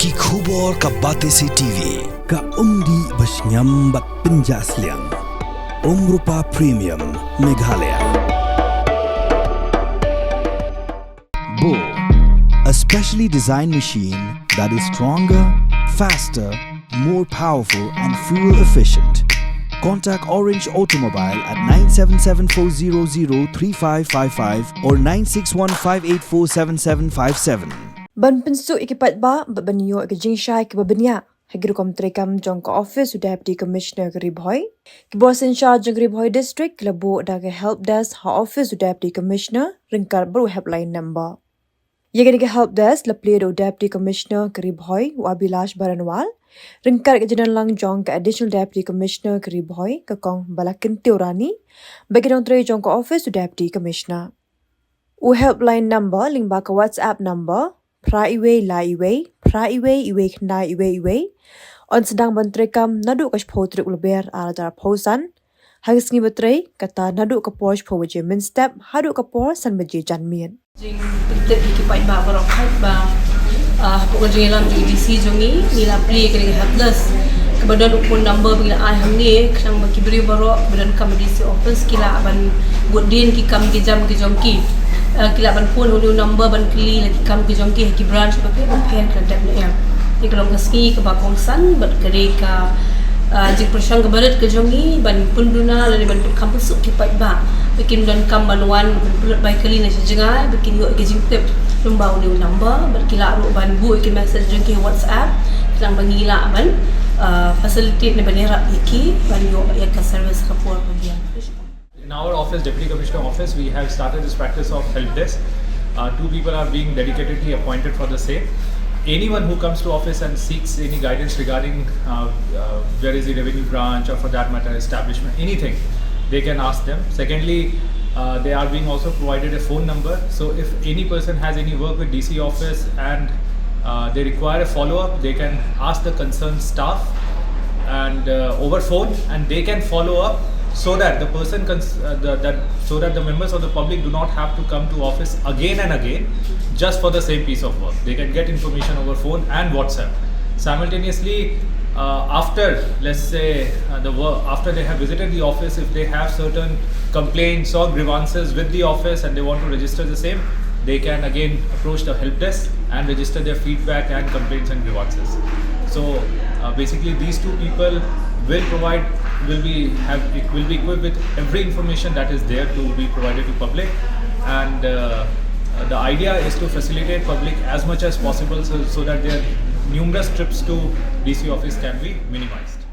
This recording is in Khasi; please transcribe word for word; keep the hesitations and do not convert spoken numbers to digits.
Ki khubor ka Batesi T V, ka umdih ba shngiam bad pynjah sliang. Umrupa Premium, Meghalaya. Bo, a specially designed machine that is stronger, faster, more powerful and fuel efficient. Contact Orange Automobile at nine seven seven four zero zero three five five five or nine six one five eight four seven seven five seven. Ban pynsuk ïa ki paidbah bad ban ïoh ïa ki jingshai kiba bniah ha ki rukom treikam jong ka Office u Deputy Commissioner ka Ri Bhoi, ki bor synshar jong ka Ri Bhoi District ki la buh da ka Help Desk ha Office u Deputy Commissioner ryngkat bad u helpline number. Ïa kane ka Help Desk la plie da u Deputy Commissioner ka Ri Bhoi u Abhilash Baranwal ryngkat ka jingdon lang jong ka Additional Deputy Commissioner ka Ri Bhoi ka Kong Balakyntiew Rani bad ki nongtrei jong ka Office u Deputy Commissioner. U helpline number lyngba ka WhatsApp number phra iwei lai iwei phra iwei iwei khyndai iwei iwei yn sdang ban treikam naduh ka shiphew tarik u Lber ar hajar arphew san ha ka sngi ba trei, kata naduh ka por shiphew baje mynstep haduh ka por san baje janmiet. Jingpyntip ïa ki paidbah baroh khat ba, ah, hapoh ka jingïalam jong ka D C jong ngi, ngi la plie ïa ka Help Desk kaba don u phone number ba ngi la ai hangne khnang ba ki briew baroh ba donkam ha D C office ki lah ban bud dien ki kam ki jam ki jong ki. Ah, ki lah ban phone ha une u number ban kylli la ki kam ki jong ki ha ki branch ba pher ba pher ki la dep ne em. Te ka long ka sngi kaba kongsan bad ka dei ka, ah, jingpyrshang kaba rit ka jong ngi ban pynduna lane ban pynkham pynsuk ki paidbah ba kim donkam ban wan ban pynlut bai kali na shi jngai ba kin ïoh ïa ka jingtip lyngba une u number bad ki lah ruh ban buh ïa ki message jong ki ha WhatsApp khnang ba ngi lah ban, ah, facilitate ne ban ïarap ïa ki ban ïoh ïa ka service ka por ba biang. In our office, Deputy Commissioner office, we have started this practice of help desk. Uh, two people are being dedicatedly appointed for the same. Anyone who comes to office and seeks any guidance regarding, uh, uh, where is the revenue branch, or for that matter, establishment, anything, they can ask them. Secondly, uh, they are being also provided a phone number. So if any person has any work with D C office and, uh, they require a follow-up, they can ask the concerned staff and, uh, over phone, and they can follow up so that the person cons- uh, the, that so that the members of the public do not have to come to office again and again just for the same piece of work. They can get information over phone and WhatsApp. Simultaneously, uh, after, let's say, uh, the work, after they have visited the office, if they have certain complaints or grievances with the office and they want to register the same, they can again approach the help desk and register their feedback and complaints and grievances. So, uh, basically, these two people will provide, will be have will be equipped with every information that is there to be provided to public, and, uh, uh, the idea is to facilitate public as much as possible, so, so that their numerous trips to D C office can be minimized.